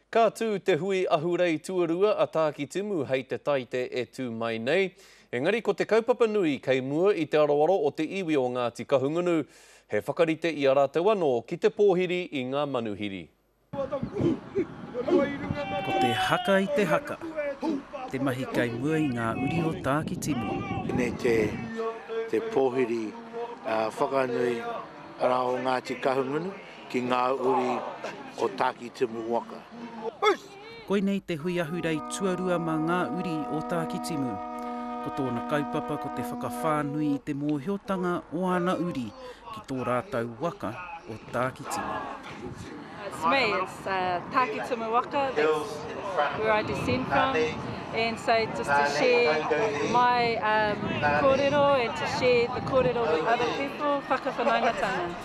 Ka tū te hui ahurei tuarua a Tākitimu hei te Taite e tū mai nei. Engari ko te kaupapa nui kei mua i te aroaro o te iwi o Ngāti Kahungunu, he whakarite i a rātou anō ki te pōhiri i ngā manuhiri. Ko te haka i te haka, te mahi kei mua i ngā uri o Tākitimu. Tēnei te pōhiri whakanui arā o Ngāti Kahungunu. Ki ngā uri o Tākitimu waka. Koinei te hui ahurei tuarua mā ngā uri o Tākitimu. Ko tōna kaupapa ko te whakawhānui i te mōhiotanga o ana uri ki tō rātou waka o Tākitimu. It's me, it's Tākitimu waka, that's where I descend from and so just to share my kōrero and to share the kōrero with other people, whakawhanaungatanga.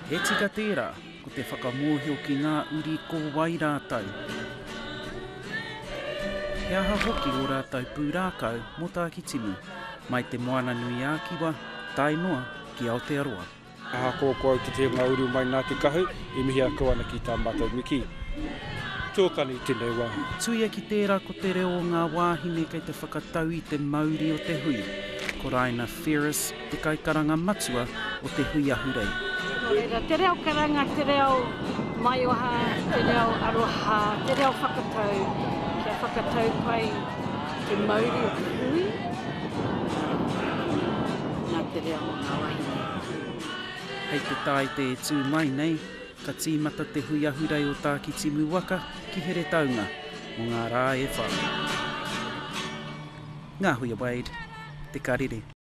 He tika tērā, ko te whakamōhio ki ngā uri ko wai rātou. He aha hoki ō rātou pūrākau mō Tākitimu, mai Te Moananui-a-Kiwa tae noa ki Aotearoa. Ahakoa ko au te terenga uru mai nā te kahu, e mihi atu ana ki tā mātou miki tuakana i tēnei wā. Tuia ki tērā ko te reo o ngā wāhine kei te whakatau i te mauri o te hui. Ko Raina Ferris te kaikaranga matua o te hui ahurei. Nō reira, te reo karanga, te reo maioha, te reo aroha, te reo whakatau, kia whakatau pai te mauri o te hui. Nā te reo o ngā wahine. Hei te Tāite e tū mai nei, ka tīmata te hui ahurei o Tākitimu waka ki Heretaunga mō ngā rā e whā. Ngāhuia Wade, Te Karere.